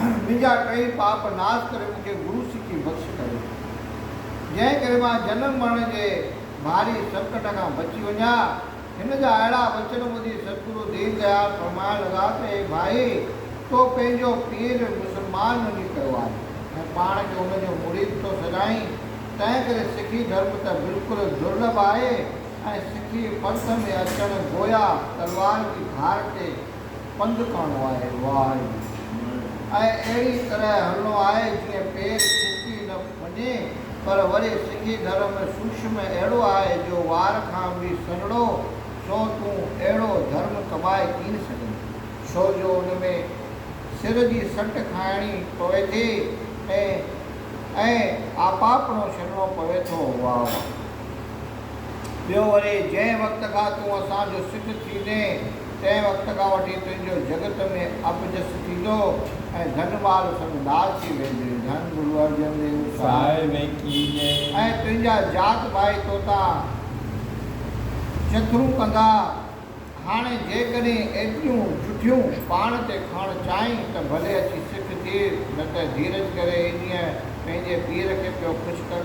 منهنجا ٽئي پاپ ناس ڪري مون کي گرو سکي بخش ڪريو، جنهن ڪري مان جنم مرڻ جي ڀاري سنڪٽ کان بچي وڃان. هن جا اهڙا وچن ٻڌي ستگرو دين ديال فرمائڻ لڳا ته اي ڀائي! تو پنهنجو پير مسلمان مڃي ڪيو آهي ۽ پاڻ کي ان جو مريد ٿو سڏائين، تنهنڪري سکي ڌرم ته بلڪل درلڀ آهي ۽ سکي پنٿ ۾ اچڻ گويا تلوار جي ڌار تي پنڌ ڪرڻو آهي. واهگرو. ۽ اهڙي طرح هلڻو آهي جيئن پير کسڪي نه وڃي، پر وري سکي ڌرم سوکشم اهڙو آهي جو وار کان به سنهڙو، سو تون اهڙو ڌرم ڪمائي ڪين سگهندين، ڇو جو ان ۾ سر جي سٽ کائڻي پوي ٿي ۽ ۽ آپاپڻو ڇڏڻو پوي ٿو. واهه واهه. ٻيو وري جنهن وقت کان تون اسان جو سک ٿيندين، تنهن وقت کان وٺي تنهنجو جڳت ۾ اپجس ٿيندو ۽ ڌن مال سڀ ناس ٿي ويندي. ڌن گرو ارجن ديو صاحب ڪي جي. ۽ تنهنجا جات ڀائي توتان چٿرون ڪندا. هاڻي جيڪڏهن ايتريون جٺيون پاڻ تي کڻڻ چاهين ته ڀلي اچي سک ٿيء، نه ته ڌيرج ڪري انهيء پنهنجي پير کي پيو خوش ڪر.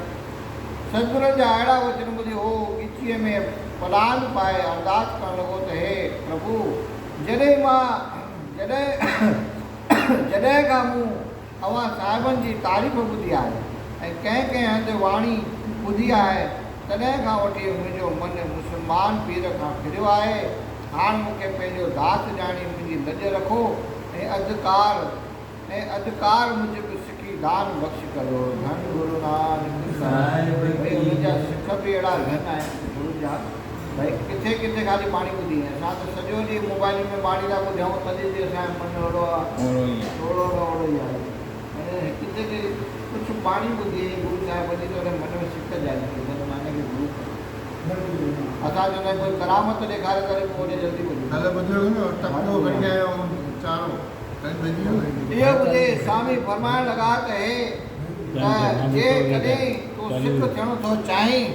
ستگرن جا اهڙا وچن ٻڌي هو ڳچيء ۾ پلاند پائي ارداس ڪرڻ لڳو ته هي پرڀو! جڏهن مان جڏهن جڏهن کان مون اوهان صاحبن جي تعريف ٻڌي آهي ۽ ڪنهن ڪنهن هنڌ واڻي ٻڌي آهي، تڏهن کان وٺي منهنجو من مسلمان پير کان ڦريو آهي. هاڻ مون کي پنهنجو داس ڄاڻي منهنجي لڄ رکو ۽ اڌڪار ۽ اڌڪار موجب سکي دان بخش ڪريو. ڌن گرو نانڪ صاحب ڀئي ڪي انهن جا جئ. سک به اهڙا ڌن آهن گرن جا ڀئي ڪٿي ڪٿي خالي ٻاڻي ٻڌي ۽ اسان ته سڄو ڏينهن موبائلن ۾ ٻاڻي ٿا ٻڌيون تڏهن به اسان جو من اهڙو آهي اوڙو ئي آهي. اوڙو نه اوڙو ئي آهي ۽ ڪٿي ڪي ڪجهه ٻاڻي ٻڌي ۽ گرو صاحب جي ته ان من ۾ سک جاڳي ٿي ڌن معني کي گرو ڪري اسان چوندا آهيون ڪوئي ڪرامت ڏيکاري تڏهن پوء اوڏي جلدي ٻڌون. ڪلهه ٻڌيو هو نه ٽڪو کڻي آيو هو چارو. اهو ٻڌي سوامي فرمائڻ لڳا ته هي ته جيڪڏهن تون سک ٿيڻ ٿو چاهين.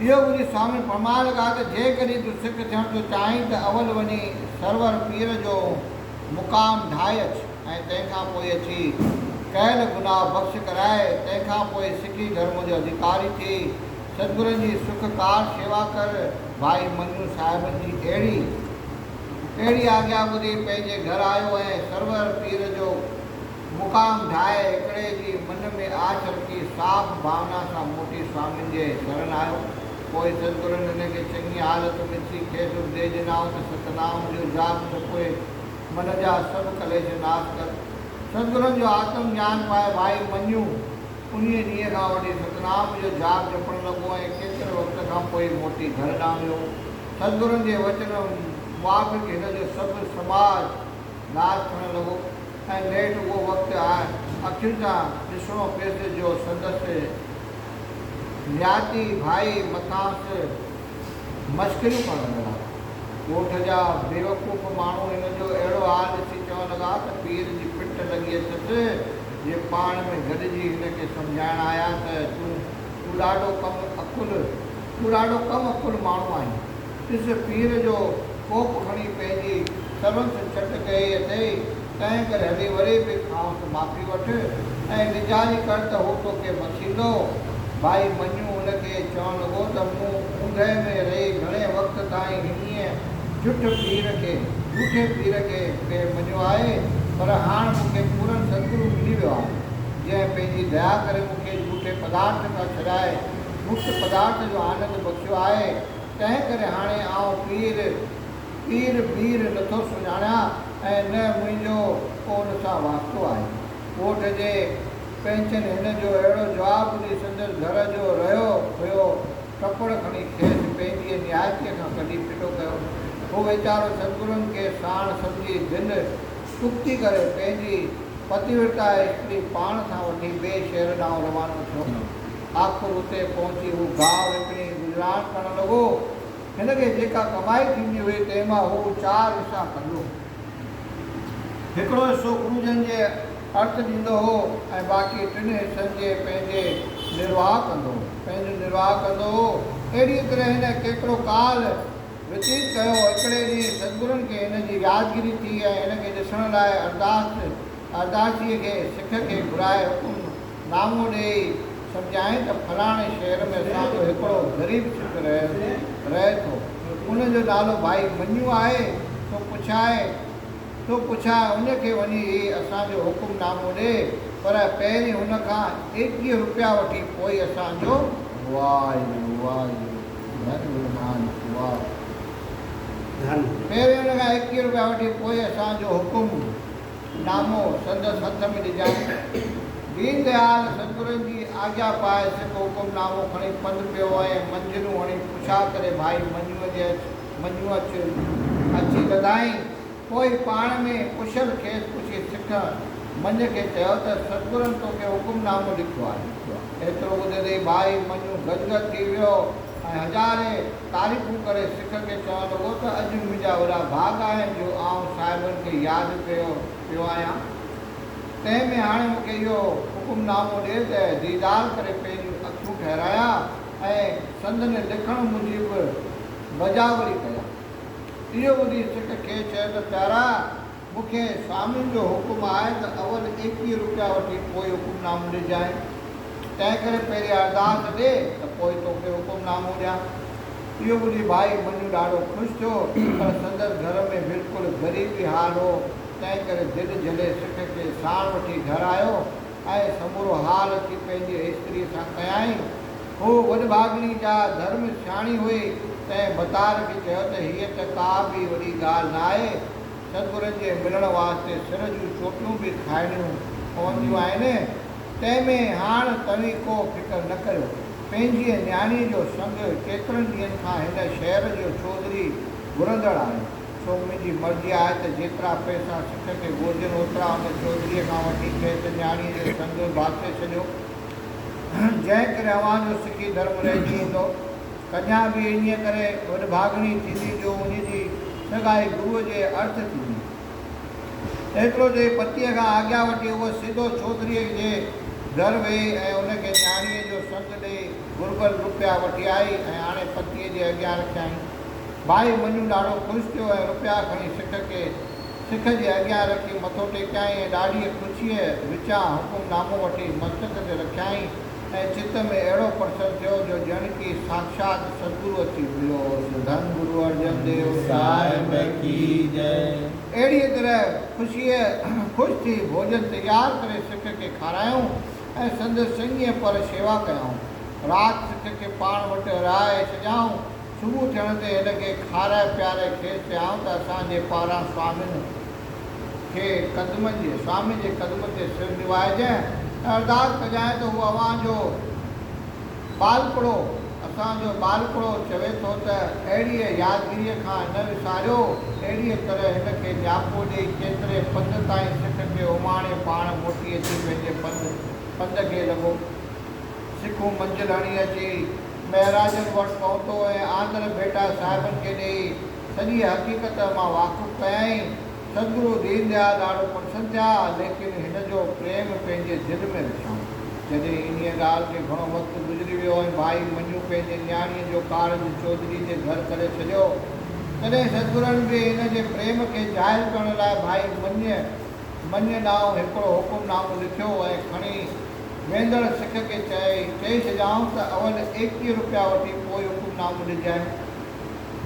اهو ٻڌي سوامي فرمائڻ لڳا ته جيڪڏهن تون سک ٿيڻ ٿو چاهين ته اول وڃي سرور پير جو مقام ڍائي اچ ۽ تنهن کان پوء اچي ڪيل گناهه بخش ڪرائي تنهن کان پوء سکي ڌرم جو اڌڪاري ٿي ستگرن جي سکڪار شيوا ڪر. ڀائي منجو صاحبن جي اهڙي. اهڙي آگيا ٻڌي پنهنجي گهر آيو ۽ سرور پير جو مقام ڍائي هڪڙي جي من ۾ آڇ رکي صاف ڀاونا سان موٽي سوامين جي شرن آيو. پوء ستگرن هن کي چڱي حالت ۾ ڏسي کيس اپديش ڏنائون ته ستنام جو جاپ جپي من جا سڀ ڪليش ناس ڪر. ستگرن جو آتم گيان پائي ڀائي مڃيون انهيء ڏينهن کان وٺي ستنام جو جاپ جپڻ لڳو ۽ ڪيتري وقت کان پوء موٽي گهر ڏانهن ويو. ستگرن جي وچن موافق هن جو سڀ سماج ناس ٿيڻ لڳو ۽ نيٺ اهو وقت اکين سان ڏسڻو پيس جو سندس نياتي ڀائي مٿانئس مشڪريون ڪرڻ لڳا. ڳوٺ جا بيوقوف ماڻهو هن جو اهڙو حال ڏسي چوڻ لڳا ته پير جي پٽ لڳي اٿس، جي پاڻ ۾ گڏجي هن کي سمجهائڻ آيا ته تون ڏاڍو ڪم عقل تون ڏاڍو ڪم عقل ماڻهو آهين. ڏس پير جو ڪوپ کڻي پنهنجي سرونس چٽ ڪئي اٿئي، تنهن ڪري هلي وري به کانئس معافي وٺ ۽ لڄاري ڪر ته هو توکي بخشيندو. ڀائي مڃون هن کي چوڻ لڳو ته مون اوندهه ۾ رهي گهڻي وقت تائين انهيء جٺ پير کي، جوٺي پير کي، پئي مڃيو آهي، پر هاڻ مون کي پورن ستگرو ملي ويو آهي، جنهن پنهنجي ديا ڪري مون کي جوٺي پدارٿ کان ڇڏائي مڪت پدارٿ جو آنند بخشيو آهي، تنهن ڪري هاڻي آئون پير پير بير نٿو سڃاڻيان ۽ نه منهنجو ڪو ان سان واسطو آهي. ڳوٺ جي پئنچن هن جو اهڙو جواب ٻڌي سندس گهر جو رهيو کهيو ٽپڙ کڻي کيس پنهنجيء نهايتيء کان ڪڍي ڦٽو ڪيو. هو ويچارو ستگرن کي ساڻ سمجهي دل پختي ڪري پنهنجي پتيورتا استري پاڻ سان وٺي ٻئي شهر ڏانهن روانو ٿيو. آخر اتي پهچي هو گاهه وڪڻي گذران ڪرڻ لڳو. هن کي جيڪا ڪمائي ٿيندي هئي، تنهن مان هو چار حصا ڪندو هو. هڪڙو حصو گروجن جي ارٿ ڏيندو هو ۽ باقي ٽن حصن جي پنهنجي نرواهه ڪندو هو. پنهنجو نرواهه ڪندو هو. اهڙيء طرح هن ڪيترو ڪال وتيت ڪيو. هڪڙي ڏينهن ستگرن کي هن جي يادگيري ٿي ۽ هن کي ڏسڻ لاء ارداس ارداسيء کي سک کي گهرائي حڪم نامو ڏيئي سمجهايائين ته فلاڻي شهر ۾ اسان جو هڪڙو غريب سک رهي ٿو، ان جو نالو ڀائي مڃيون آهي، سو پڇائي سو پڇائي ان کي وڃي هي اسان جو حڪم نامو ڏي، پر پهرين هن کان 21 روپيا وٺي پوء اسان جو واهگرو واهگرو ڌن گرو نانڪ واهه پهرين هن کان 21 روپيا وٺي پوء اسان جو حڪم نامو سندس هٿ ۾ ڏجانء. دين ديال ستگرن جي آگيا پائي سک حڪم نامو کڻي پنڌ پيو ۽ منزلون هڻي پڇا ڪري ڀائي مڃونء جي اچ مڃون اچ اچي لڌائين. پوء پاڻ ۾ ڪشل کيس پڇي سک مڃ کي چيو ته ستگرن توکي حڪم نامو لکيو آهي. ايترو ٻڌندي ئي ڀائي مڃون گد گد ٿي ويو ۽ هزارين تعريفون ڪري سک کي چوڻ لڳو ته اڄ منهنجا وڏا ڀاڳ آهن جو آئون صاحبن کي ياد پيو پيو آهيان. تنهن ۾ هاڻي مون کي اهو حڪم نامو ڏي ته ديدار ڪري پنهنجون اکيون ٺهرايان ۽ سندن لکڻ موجب بجاوري ڪيان. اهو ٻڌي سک کيس چيو ته پيارا! مون کي سوامين جو حڪم آهي ته اول 21 روپيا وٺي پوء حڪم نامو ڏجانء. تنهنڪري پهرين ارداس ڏي ته پوء توکي حڪم نامو ڏيان. اهو ٻڌي ڀائي منيون ڏاڍو خوش ٿيو، پر سندس گهر ۾ بلڪل غريبي حال هو، تنهنڪري دل جهلي سک کي ساڻ وٺي گهر آيو ۽ سمورو حال اچي پنهنجي استريء سان ڪيائين. هوء وڏڀاڳڻي جا ڌرم سياڻي هئي، تنهن ڀتار کي چيو ته هيء ته ڪا به وڏي ڳالهه نه آهي، ستگرن جي ملڻ واسطي سر جون چوٽيون به کائڻيون پونديون آهن، تنهن ۾ هاڻ توهين ڪو فڪر نه ڪريو. پنهنجيء نياڻيء جو سڱ ڪيترن ڏينهن کان هن شهر جو چوڌري گهرندڙ آهي، سو منهنجي مرضي آهي ته جيترا پئسا سک کي گهرجن اوترا ان چوڌريء کان وٺي کيس نياڻيء جو سڱ باسي ڇڏيو، جنهن ڪري اوهان جو سکي ڌرم رهجي ايندو. ڪنيا به انهيء ڪري وڏڀاڳڻي ٿيندي جو انهيء جي سڳائي گروء جي ارٿ ٿيندي. ايترو چئي پتيء کان آگيا وٺي هوء سڌو ڇوڪريء جي گهر ويئي ۽ ان کي نياڻيء جو سڱ ڏيئي گهربل روپيا وٺي آئي ۽ آڻي پتيء جي اڳيان رکيائين. ڀائي مڃون ڏاڍو خوش ٿيو ۽ روپيا کڻي سک کي سک جي اڳيان رکي مٿو ٽيڪيائين ۽ ڏاڍيء خوشيء وچان حڪم نامو وٺي مستڪ تي رکيائين. ۽ چت ۾ اهڙو پرسن ٿيو جو ڄڻ ڪي ساکشات ستگرو اچي مليو هوس. ڌن گرو ارجن ديو صاحب ڪي جئه. اهڙيء طرح خوشيء خوش ٿي ڀوڄن تيار ڪري سک کي کارايائون ۽ سندس چڱيء پر شيوا ڪيائون. رات سک کي پاڻ وٽ رهائي ڇڏيائون. صبح ٿيڻ تي هن کي کارائي پياري کيس چيائون ته اسان جي پاران سوامين کي قدمن جي سوامين جي قدمن تي سر نوائجانء ۽ ارداس ڪجانء ته هو اوهان جو ٻالڪڙو اسان جو ٻالڪڙو چوي ٿو ته اهڙيء يادگيريء کان نه وساريو. اهڙيء طرح هن کي نياپو ڏيئي ڪيتري پنڌ تائين سک کي اماڻي پاڻ موٽي اچي پنهنجي پنڌ پنڌ کي لڳو. سکون منزل هڻي اچي مهراجن وٽ پهتو ۽ آندل ڀيٽا صاحبن کي ڏيئي سڄيء حقيقت مان واقف ڪيائين. ستگرو دين ديال ڏاڍو پرسن ٿيا، ليڪن هن جو پريم پنهنجي دل ۾ رکيائون. جڏهن انهيء ڳالهه کي گهڻو وقت گذري ويو ۽ ڀائي مڃون پنهنجي نياڻيء جو ڪارج چوڌريء جي گهر ڪري ڇڏيو، تڏهن ستگرن به هن جي پريم کي ظاهر ڪرڻ لاء ڀائي مڃ مڃ ڏانهن هڪڙو حڪم نامو لکيو ۽ کڻي ويندڙ سک کي چئي ڇڏيائون ته اول 21 روپيا وٺي پوء حڪم نامو ڏجانء.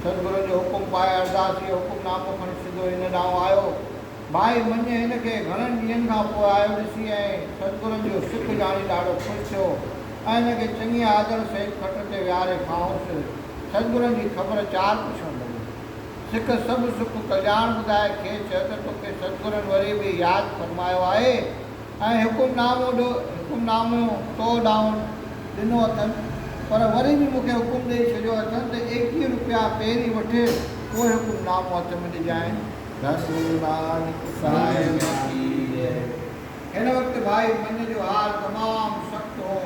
ستگرن جو حڪم پائي ارداسيء حڪم نامو کڻي سڌو هن ڏانهن آيو. ڀائي مڃ هن کي گهڻن ڏينهن کان پوء آيو ڏسي ۽ ستگرن جو سک ڄاڻي ڏاڍو خوش ٿيو ۽ هن کي چڱيء آدر سهت کٽ تي ويهاري کانئس ستگرن جي خبر چار پڇڻ لڳو. سک سڀ سک ڪلياڻ ٻڌائي کيس چيو ته توکي ستگرن وري به ياد فرمايو آهي. ۽ حڪم نامو حڪم نامو تو ڏانهن ڏنو اٿن، پر وري به مون کي حڪم ڏيئي ڇڏيو اٿن ته 21 روپيا پهرين وٺ، پوء حڪم نامو هٿ ۾ ڏجانء. ڌن گرو نانڪ صاحب ڪي جئه. هن وقت ڀائي مڃ جو حال تمام سخت هو،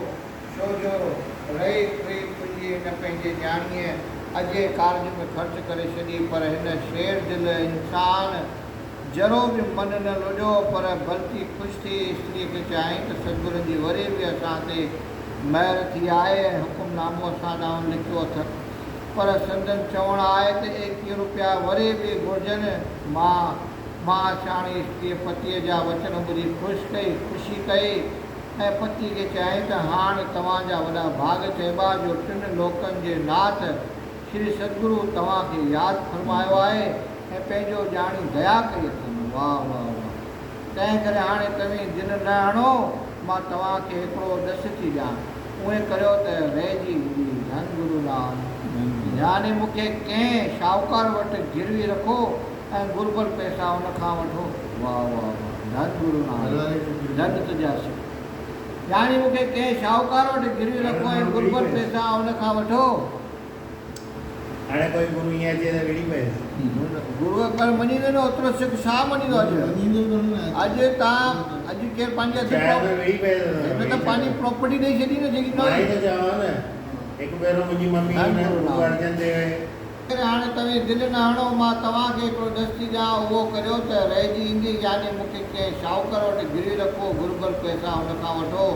ڇو جو رهي کهي پونجي هن پنهنجي نياڻيء اجهي ڪارج ۾ خرچ ڪري ڇڏي، پر هن شير دل انسان ذرو به من نه لوڏيو، پر بلڪه خوش ٿي استريء کي چيائين ته ستگرن جي وري به اسان تي مهر ٿي آهي ۽ حڪم نامو اسان ڏانهن لکيو اٿن، پر سندن چوڻ آهي ته 21 روپيا وري به گهرجن. مان مهاسياڻي استريء پتيء جا وچن ٻڌي خوش ڪئي، خوشي ڪئي ۽ پتيء کي چيائين ته هاڻ توهان جا وڏا ڀاڳ چئبا جو ٽن لوڪن جي ناٿ شري ستگرو توهان کي ياد فرمايو آهي ۽ پنهنجو ڄاڻي ديا ڪئي اٿن. واه واه واه. تنهن ڪري هاڻي توهين دل نه هڻو، مان توهان کي هڪڙو ڏس ٿي ڏيان، اونهين ڪريو ته رهجي ايندي. ڌن گرو نانڪ. يعني مون کي ڪنهن شاهوڪار وٽ گروي رکو ۽ گهربل پئسا ان کان وٺو. واه واه واه. ڌن گرو نانڪ. ڌن تنهنجا سک. يعني مون کي ڪنهن شاهوڪار وٽ گروي رکو ۽ گهربل پئسا ان کان وٺو. هاڻي ڪوئي گرو ائين اچي ته وڙهي پئيس. گروء پر مڃيندو نه اوترو سک ڇا مڃيندو اڄ اڄ تان اڄ ڪير پنهنجي اڌ چاهي ته وڙهي پئيس هن ته پنهنجي پراپرٽي ڏئي ڇڏي نه جيڪي مان ئي ته چوان نه هڪ ڀيرو منهنجي ممي هن گرو ارجن ديو ڪري هاڻي توهين دل نه هڻو مان توهان کي هڪڙو ڏس ٿي ڏيان اهو ڪريو ته رهجي ايندي يعني مون کي ڪنهن شاهوڪار وٽ گروي رکو گهربل پئسا هن کان وٺو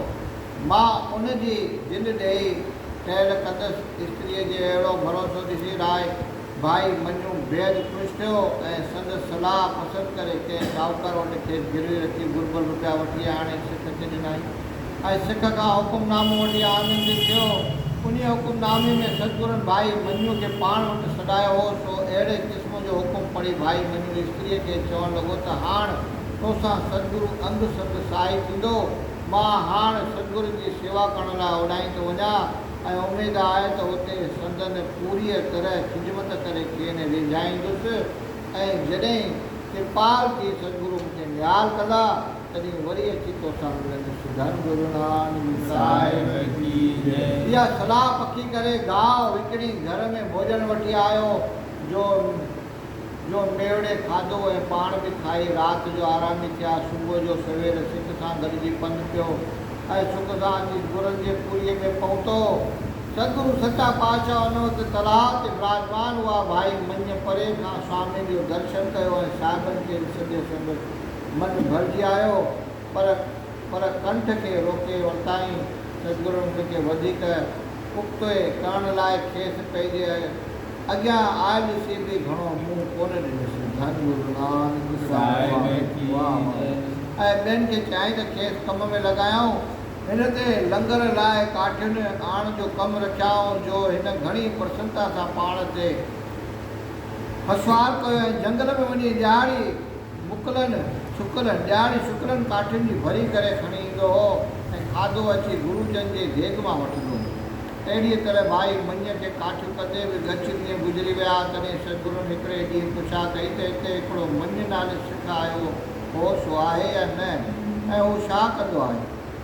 مان ان جي دل ڏيئي ٽهل ڪندس. استريء جي اهڙو ڀروسو ڏسي راء ڀائي مڃون بيحد خوش ٿيو ۽ سندس صلاح پسند ڪري ڪنهن شاهوڪار وٽ کيس گروي رکي گهربل روپيا وٺي آڻي سک کي ڏنائين ۽ سک کان حڪم نامو وٺي آنندت ٿيو. انهيء حڪم نامي ۾ ستگرن ڀائي مڃون کي پاڻ وٽ سڏايو هو، سو اهڙي قسم جو حڪم پڙهي ڀائي مڃون استريء کي چوڻ لڳو ته هاڻ توسان ستگرو انگ سنگ سهائي ٿيندو. مان هاڻ ستگرن جي سيوا ڪرڻ لاء اوڏانهن ٿو وڃان ۽ اميد آهي ته اتي سندن پوريء طرح خدمت ڪري کين ريجهائيندس ۽ جڏهن ڪرپال ٿي ستگرو مون کي نهال ڪندا، تڏهن وري اچي توسان ملندس. ڌن گرو نانڪ صاحب ڪي جئه. اها صلاح پڪي ڪري گاهه وڪڻي گهر ۾ ڀوڄن وٺي آيو، جو جو ميوڙي کاڌو ۽ پاڻ به کائي رات جو آرامي ٿيا. صبح جو سوير سک سان گڏجي پنڌ پيو ۽ سک سان اچي گرن جي پوريء ۾ پهتو. ستگرو سچا پاتشاهه ان وقت تلاء تي براجمان هئا. ڀائي مڃ پري کان سوامين جو درشن ڪيو ۽ صاحبن کي ڏسندي سندس من ڀرجي آيو پر پر ڪنٺ کي روڪي ورتائين. ستگرن هن کي وڌيڪ پختي ڪرڻ لاء کيس پنهنجي اڳيان آء ڏسي به گهڻو منهن ڪونه ڏنس. ڌن گرو نانڪ صاحب ڪي واهه جئه. ۽ ٻين کي چيائين ته کيس ڪم ۾ لڳايائون. هن تي لنگر لاء ڪاٺين آڻڻ جو ڪم رکيائون، جو هن گهڻي پرسنتا سان پاڻ تي هسوار ڪيو ۽ جهنگل ۾ وڃي ڏهاڙي مڪلن سڪلن ڏهاڙي سڪلن ڪاٺين جي ڀري ڪري کڻي ايندو هو ۽ کاڌو اچي گروجن جي ديڳ مان وٺندو هو. اهڙيء طرح ڀائي مڃ کي ڪاٺيون ڪندي به ڳچ ڏينهن گذري ويا، تڏهن ستگرن هڪڙي ڏينهن پڇا ڪئي ته هتي هڪڙو مڃ نالي سک آيو هو، سو آهي يا نه ۽ هو ڇا ڪندو آهي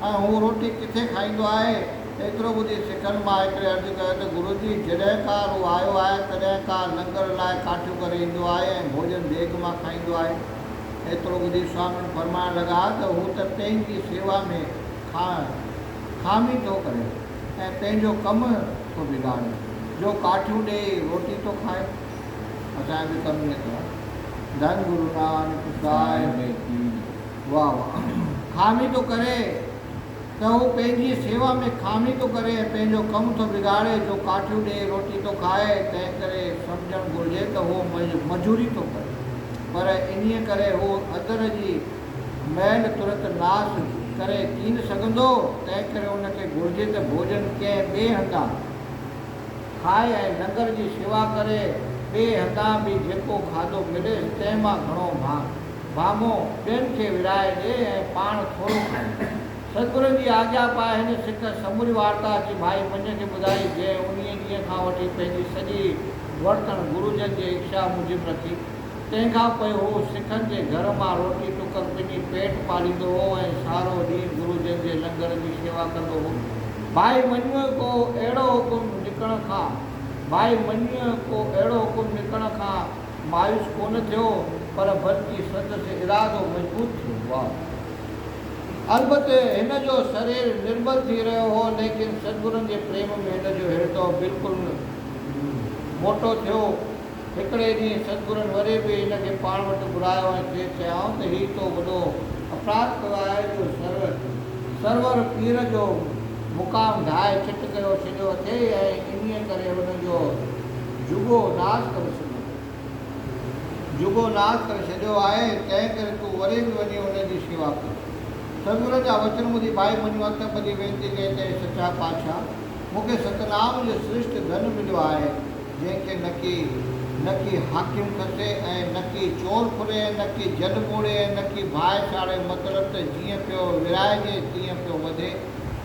۽ هو روٽي ڪٿي کائيندو آهي؟ ايترو ٻڌي سکن مان هڪڙي عرض ڪيو ته گروجي، جڏهن کان هو آيو آهي، تڏهن کان لنگر لاء ڪاٺيون ڪري ايندو آهي ۽ ڀوڄن ديڳ مان کائيندو آهي. ايترو ٻڌي سوامين فرمائڻ لڳا ته هو ته پنهنجي سيوا ۾ خامي ٿو ڪري ۽ پنهنجو ڪم ٿو بگاڙي، جو ڪاٺيون ڏيئي روٽي ٿو کائي. اسان جو به ڪم ائين ٿو. ڌن گرو نانڪ صاحب واه واه. خامي ٿو ڪري ته هو پنهنجي سيوا ۾ خامي ٿو ڪري ۽ پنهنجو ڪم ٿو بگاڙي، جو ڪاٺيون ڏيئي روٽي ٿو کائي، تنهن ڪري سمجهڻ گهرجي ته هو مجوري ٿو ڪري. پر انهيء ڪري هو ادر جي مئل ترت ناس ڪري ڪين سگهندو، تنهنڪري ان کي گهرجي ته ڀوڄن ڪنهن ٻئي هنڌان کائي ۽ لنگر جي شيوا ڪري، ٻئي هنڌان به جيڪو کاڌو مليس، تنهن مان گهڻو ڀاڱو ٻين کي ورهائي ڏئي ۽ پاڻ ٿورو کائي. ستگرن جي آگيا پائي هن سک سموري وارتا اچي ڀائي مڃ کي ٻڌائي، جنهن انهيء ڏينهن کان وٺي پنهنجي سڄي ورتڻ گروجن جي اکشا موجب رکي. تنهن کان پوء هو سکن جي گهر مان روٽي ٽڪر پني پيٽ پاليندو هو ۽ سارو ڏينهن گروجن جي لنگر جي شيوا ڪندو هو. ڀائي مڃوء ڪو اهڙو حڪم نڪرڻ کان ڀائي مڃوء ڪو اهڙو حڪم نڪرڻ کان مايوس ڪونه ٿيو، پر بلڪه سندس ارادو مضبوط ٿيو. واهه! البت هن جو سرير نربل ٿي رهيو هو، ليڪن ستگرن جي پريم ۾ هن جو هردو بلڪل موٽو ٿيو. هڪڙي ڏينهن ستگرن وري به هن کي پاڻ وٽ گهرايو ۽ کيس چيائون ته هي تو وڏو اپراڌ ڪيو آهي جو سرور پير جو مقام ڍائي چٽ ڪيو ڇڏيو اٿئي ۽ انهيء ڪري هن جو جوڳو ناس ڪري ڇڏيو اٿئي. جوڳو ناس ڪري ڇڏيو آهي، تنهن ڪري تون وري به وڃي انهن جي شيوا ڪر. ستگرن جا وچن ٻڌي ڀائي مڃون هٿ ٻڌي وينتي ڪئي ته اي سچا پاتشاهه! مون کي ستنام جو سرشٽ ڌن مليو آهي، جنهن کي نڪي نڪي حاڪم کسي ۽ نڪي چور ڦري ۽ نڪي جل ٻوڙي ۽ نڪي باهه ساڙي، مطلب ته جيئن پيو ورهائجي تيئن پيو وڌي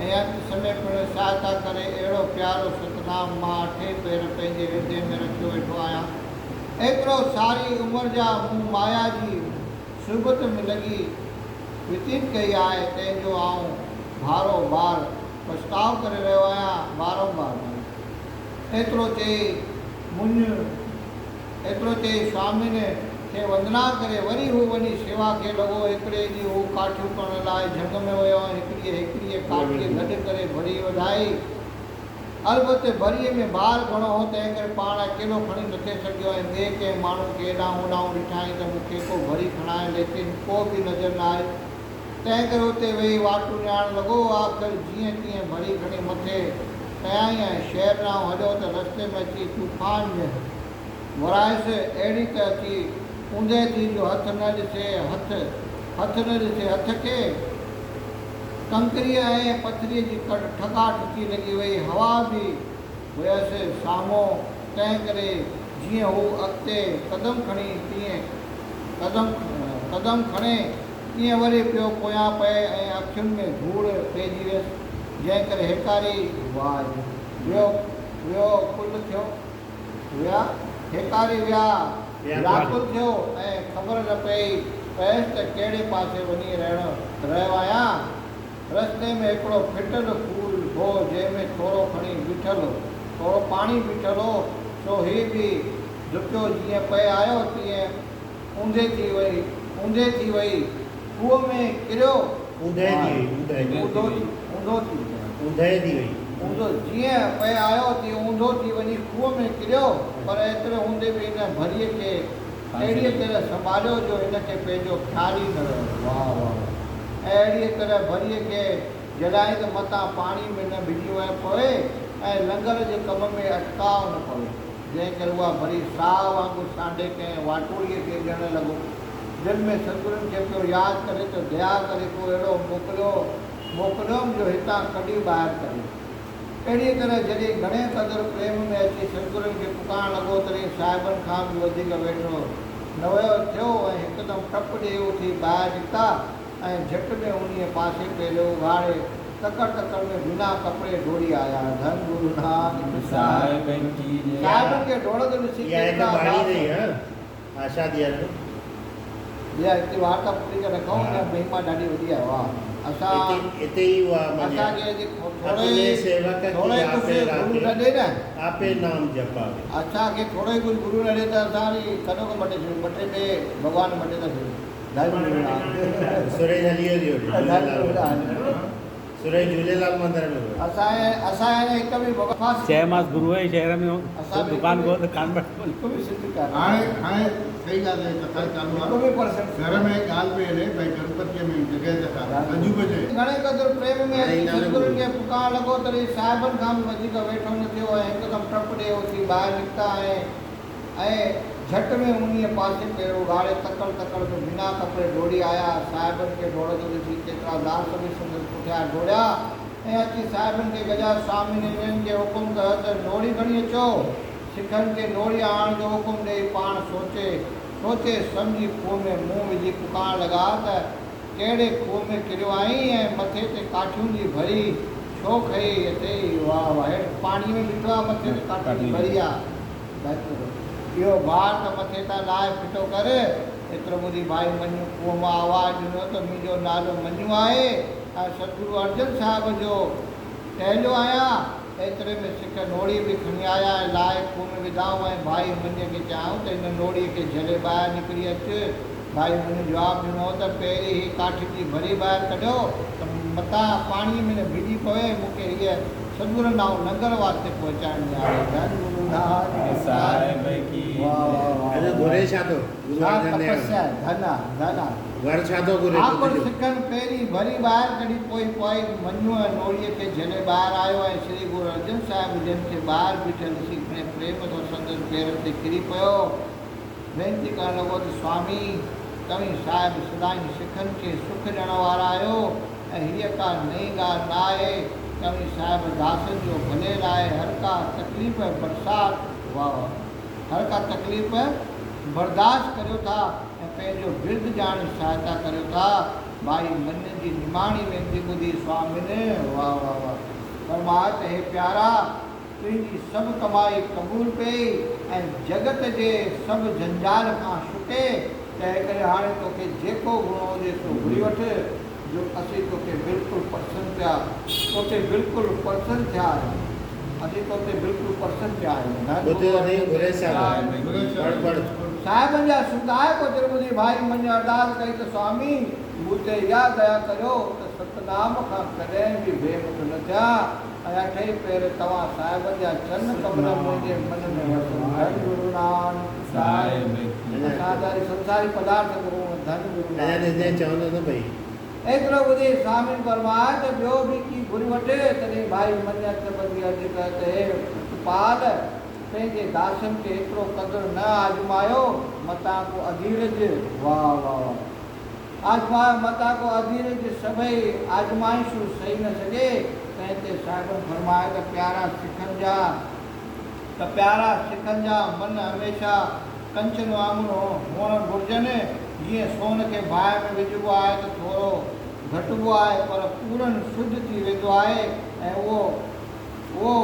۽ انت سمي پڻ سهائتا ڪري، اهڙو پيارو ستنام مان اٺئي پهر پنهنجي هردي ۾ رکيو ويٺو آهيان. ايترو ساري عمر جا مون مايا جي صحبت ۾ لڳي وتيت ڪئي آهي، تنهن جو آئون ڀارو بار پڇتاء ڪري رهيو آهيان، وارنوار ڀائي. ايترو چئي مڃ، ايترو چئي سوامين کي وندنا ڪري وري هو وڃي شيوا کي لڳو. هڪڙي ڏينهن هو ڪاٺيون ڪرڻ لاء جهنگ ۾ ويو ۽ هڪڙيء هڪڙيء ڪاٺيء گڏ ڪري ڀري وڌائي. البت ڀريء ۾ بار گهڻو هو، تنهنڪري پاڻ اڪيلو کڻي نٿي سگهيو ۽ ٻئي ڪنهن ماڻهوء کي ايڏانهن هوڏانهن ڏٺائين ته مون کي ڪو ڀري کڻائي، ليڪن ڪو به نظر نه آيو. تنهنڪري اتي ويهي واٽون نهارڻ لڳو. آخر جيئن تيئن ڀري کڻي مٿي ڪيائين ۽ شهر ڏانهن هليو ته رستي ۾ اچي طوفان ورايس، اهڙي ته اچي اوندهه ٿي جو هٿ نه ڏسي هٿ، هٿ نه ڏسي هٿ کي. ڪنڪريء ۽ پٿريء جي ٺڪا ٺڪي لڳي وئي. هوا به هيس سامهون، تنهنڪري جيئن هو اڳتي قدم کڻي تيئن قدم قدم کڻي تيئن وري پيو پويان پئي ۽ اکين ۾ ڌوڙ پئجي ويس، جنهن ڪري هيڪاري واء ويو ويو ڪل ٿيو ويا هيڪاري ويا وياڪل ٿيو ۽ خبر نه پئي پيس ته ڪهڙي پاسي وڃي رهڻ رهيو آهيان. رستي ۾ هڪڙو ڦٽل کوهه هو، جنهن ۾ ٿورو کڻي بيٺل هو، ٿورو پاڻي بيٺل هو، سو هي به ڌڪيو، جيئن پئي آيو تيئن اونڌي ٿي وئي، اونڌي ٿي وئي، کوهه ۾ ڪريو. اونڌهي ٿي وئي، اونڌهي. اونڌو ٿي، اونڌو ٿي وئي. اونڌهي ٿي وئي. اونڌو، جيئن پئي آيو تيئن اونڌو ٿي وڃي کوهه ۾ ڪريو، پر ايتري هوندي به هن ڀريء کي اهڙيء طرح سنڀاليو جو هن کي پنهنجو خيال ئي نه رهيو. واهه واهه واهه. ۽ اهڙيء طرح ڀريء کي جهليائين ته متان پاڻي ۾ نه ڀڄي وڃي پوي ۽ لنگر جي ڪم ۾ اٽڪاء نه پوي. جنهن ڪري اها ڀري ساهه وانگر سانڍي ڪنهن واٽوڙيء کي ڏيڻ لڳو. دل ۾ ستگرن کي پيو ياد ڪري ته ديا ڪري ڪو اهڙو موڪليو موڪليوم جو هتان ڪڍي ٻاهر ڪري. اهڙيء طرح جڏهن گهڻي قدر پريم ۾ اچي ستگرن کي پڪارڻ لڳو تڏهن صاحبن کان به وڌيڪ ويٺو نه ويو ٿيو ۽ هڪدم ٽپ ڏيئي اٿي ٻاهر نڪتا ۽ جهٽ ۾ انهيء پاسي پيري اگهاڙي تڪڙ تڪڙ ۾ بنا ڪپڙي ڊوڙي آيا. ڌن گرو نانڪ صاحب صاحبن کي ڊوڙندو ڏسي اها هڪ ڪيترا ٻاڻي داس. اٿئي ها آشا ڏياريو. اها هڪڙي وارتا پوري ڪري رکون اها مهما ڏاڍي وڏي آهي واهه اسان اتي اتي ئي اها مڃيا اسان کي جي ٿورو اپني ئي سيوڪ ڪي ٿورو ئي آپي ڪجهه گرو راکي نه ڏي نه آپي نام جپاوي. اسان کي ٿورو ئي ڪجهه گرو نه ڏي ته اسان وري ڪڏهوڪو مٽي ڇڏيون ٻه ٽي ٻئي ڀڳوان مٽي ٿا ڇڏيون ڌن گرو نانڪ سريش هلي ويو ٿي ڌن جهوليلال گرو مندر نانڪ سريش جهوليلال مندر ۾ ويو. اسان اسان هن هڪ به ڀڳوان چيومانس گروء جي شهر ۾ اسان به هڪ دڪان به کول ته ڪانه پيا هڪ به سنڌ ڪانه هاڻي هاڻي صحيح ڳالهه آهي ڪٿا چالو هڪ آهي به پرسنٽ گهر ۾ ڳالهه پئي هلي ڀئي گڻپتيء ۾ جڳهه ته ٺاهه رجو پيو چئي. گهڻي قدر پريم ۾ هاڻي اچي ايندا نه ستگرن گرو. کي پڪارڻ لڳو، تڏهن صاحبن کان به وڌيڪ ويٺو نه ٿيو ۽ هڪدم ٽپ ڏيئي اٿي ٻاهر نڪتا ۽ ۽ جهٽ ۾ انهيء پاسي پير اگهاڙي تڪڙ تڪڙ ۾ بنا ڪپڙي ڊوڙي آيا. صاحبن کي ڊوڙندو ڏسي ڪيترا داس به سندس پٺيان ڊوڙيا ۽ اچي صاحبن کي گڏيا. سوامين انهن کي حڪم ڪيو ته نوڙي کڻي اچو. سکن کي نوڙي آڻڻ جو حڪم ڏيئي پاڻ سوچي سوچي سمجهي کوهه ۾ منهن وجهي پڪارڻ لڳا ته ڪهڙي کوهه ۾ ڪريو آهين ۽ مٿي تي ڪاٺيون جي ڀري ڇو کنئي اٿئي؟ واهه واهه هيٺ پاڻيء ۾ بيٺو آهي مٿي تي ڪاٺين جي ڀري آ. اهو بار ته مٿي تان لاهي ڦٽو ڪر. ايترو ٻڌي ڀائي مڃون کوهه مان آواز ڏنو ته منهنجو نالو مڃون آهي ۽ ستگرو ارجن صاحب جو ٽهليو آهيان. ايتري ۾ سک نوڙي به کڻي آيا ۽ لاهي کوهه ۾ وڌائون ۽ ڀائي مڃ کي چيائون ته هن نوڙيء کي جهلي ٻاهر نڪري اچ. ڀائي مڃ جواب ڏنو ته پهرين هي ڪاٺين جي ڀري ٻاهر ڪڍيو ته متان پاڻيء ۾ نه ڀڄي پوي، مون کي هيء ستگرن ڏانهن لنگر واسطي پهچائڻي آهي. ڌن گرو نانڪ صاحب ڪي واه واه واه اڄ گهري ڇا ٿو گرو ڇا ارجن ديو تپسيا آهي ڌن آ ڌن آ. ور ڇا ٿو گهري آخر ٻڌجو. سکن پهرين ڀري ٻاهر ڪڍي پوء پوء مڃون ۽ نوڙيء کي جهلي ٻاهر آيو ۽ شري گرو ارجن صاحب جن کي ٻاهر بيٺل ڏسي گهڻي پريم سان سندس پيرن تي ڪري پيو. وينتي ڪرڻ لڳو ته سوامي! توهين صاحب سدائين سکن کي سک ڏيڻ وارا آهيو ۽ هيء ڪا نئين ڳالهه نه آهي. توهين صاحب داسن جو ڀلي لاء هر ڪا تڪليف برسات واهه واهه هر ڪا تڪليف برداشت ڪريو ٿا ۽ پنهنجو برد ڄاڻي سهائتا ڪريو ٿا. ڀائي من جي نماڻي وينتي ٻڌي سوامين واهه واهه واهه فرمايو ته هي پيارا! تنهنجي سڀ ڪمائي قبول پئي ۽ جڳت جي سڀ جنجال کان ڇٽي، تنهنڪري هاڻي توکي جيڪو گهرڻو هجي سو گهري وٺ، جو اسين توکي بلڪل پرسن پيا توتي بلڪل پرسن ٿيا آهيون. اسين توتي بلڪل پرسن ٿيا آهيون. ڌن ٻڌ گرو اٿئي ارجن گهري ديو صاحب صاحب. پڙھ پڙھ. صاحبن جا سنڌائڪ وچن ٻڌي ڀائي مڃ ارداس ڪئي ته سوامي! مون تي اها ديا ڪريو ته ستنام کان ڪڏهن به بي مک نه ٿيان. ۽ اٺئي پهر توهان صاحبن جا چرن ڪمل منهنجي من ۾ وسن. ڌن گرو نانڪ صاحب. اسان جا هي سنساري پدارٿ گرو ڌن گرو اڃا نانڪ. ڏسجانء چوندو ته پئي. ايترو ٻڌي سامين فرمايو ته ٻيو به ڪي گهري وٺ. تڏهن ڀائي مڃ هٿ ٻڌي عرض ڪيو ته هي پرتپال! پنهنجي داسن کي ايترو قدر نه آزمايو، متان ڪو اڌيرج. واه واه واه. آزمايو متان ڪو اڌيرج سڀئي آزمائشون سهي نه سگهي، تنهن تي صاحبن فرمايو ته پيارا سکن جا ته پيارا سکن جا من هميشه ڪنچن وانگر هئڻ گهرجن، جيئن سون کي باهه ۾ وجهبو آهي ته ٿورو گهٽبو آهي پر پورن شڌ ٿي ويندو آهي ۽ اهو اهو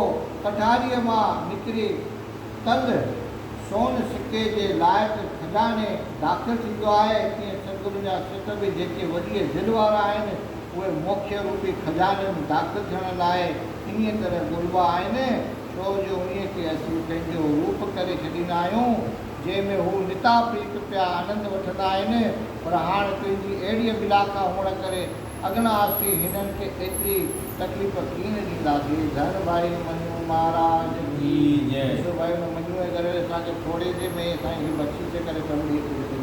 ڪٺاريء مان نڪري تند سون سڪي جي لائق خزاني داخل ٿيندو آهي، تيئن ستگرن جا سک به جيڪي وڏيء دل وارا آهن، اهي موکيه روپي خزاني ۾ داخل ٿيڻ لاء انهيء طرح ڳولبا آهن، ڇو جو انهيء کي اسين پنهنجو روپ ڪري ڇڏيندا آهيون، جنهن ۾ هو نتا پريت پيا آنند وٺندا آهن، پر هاڻ تنهنجي اهڙيء بلاکا هئڻ ڪري اڳڻا اسين هنن کي ايتري تڪليف ڪين ڏينداسين. ڌن ڀائي منيون مهاراج جي جئي. ڏسو ڀائي ان منيون جي ڪري اسان کي ٿوري سي ۾ سائين هي بخشش جي ڪري سڀ ڏئي ٿو.